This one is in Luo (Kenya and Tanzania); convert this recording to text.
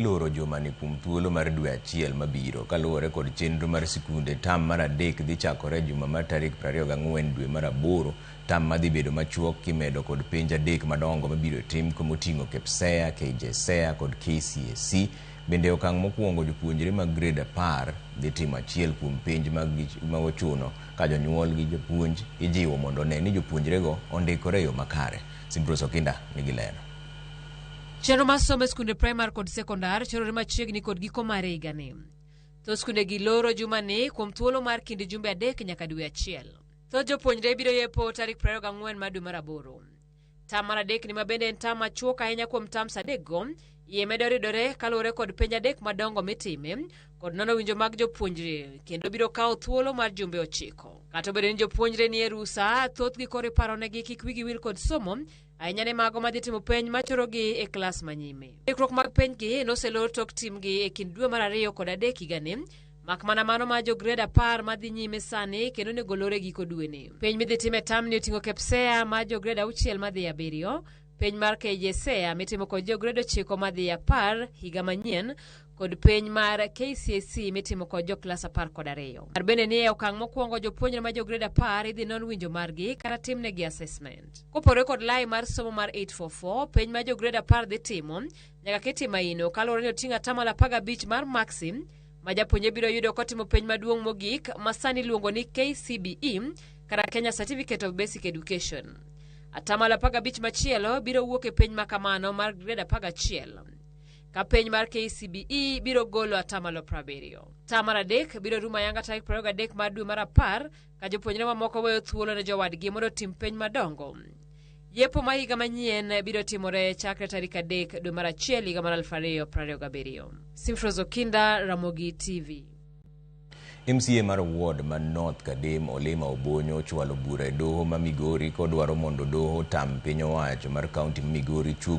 Loro jumani kuom thuolo mar dwe achiel mabiro kaluwore kod chenro mar sikunde. Tam mar adek dhi chakore juma mar tarik 24 dwe mar aboro. Tam madhi bedo machuok kimedo kod penj adek madongo mabiro tim moting'o KPSEA, KJSEA kod KCSE. Bende okang' mokwongo, jopuonjre mag grade 10 dhi timo achiel kuom penj mag ochuno, ka jonyuol gi jopuonj ijiwo mondo one ni jopuonjrego ondikore e yo makare. Simbrose Okinda nigi ler. Chenro mar somo e skunde primar kod sekondar chorore machiegni kod giko mar higani. Thoth skunde gi loro jumani kuom thuolo mar kind jumbe 3 nyaka dwe achiel. Thoth jopuonjre biro yepo tarik 24 mar dwe mar aboro. Tam mar adek ni, ma bende en tam machuok ahinya kuom tams adekgo, iye medo ridore kaluwore kod penj adek madongo mitime kod nono winjo mag jopuonjre, kendo biro kawo thuolo mar jumbe 9. Kata obedo ni jopuonjre ni e rusa, thothgi koro iparonegi kik wigi wil kod somo, ahinya ne mago madhi timo penj machorogi e klas manyime. Ikruok mag penjgi noselor tok timgi e kind dwe mar ariyo kod adek higani, mak mana mano mar jo grade 10 madhi nyime sani kendo onego lor e giko dweni. Penj midhi tim e tamni oting'o KPSEA mar jo grade 6 madhi 7, penj mar KJSEA mitimo kod jo grade 9 madhi 10 higa manyien, kod penj mar KCSE mitimo kod jo klas 12. Par bende ni e okang' mokwongo, jopuonjre ma jo grade 10 idhi non winjo margi kata timnegi assessment. Kopogore kod lai mar somo mar 844, penj ma jo grade 10 dhi timo nyaka ket e maino kaluwore ni oting'o atamalo 15 mar maksi ma japuonjre biro yudo kotimo penj maduong' mogik ma sani iluongo ni KCBE kata Kenya Certificate of Basic Education. Atamalo 15 machielo biro wuok e penj ma kamano mar grade 11. Ka penj mar KCBE biro golo atamalo 70. Tam mar adek biro rumo ayanga tarik 23 mar dwe mar 10, ka jopuonjre mamoko weyo thuolo ne jowadgi mondo otim penj madongo. Yepo ma higa manyien biro timore chakre tarik 3 dwe mar achiel higa mar 2027. Simfros Okinda, Ramogi TV. MCA mar ward ma North Kadem, Olima Obonyo, ochwalo bura e doho ma Migori kodwaro mondo doho otam piny owacho mar kaunti ma Migori chuo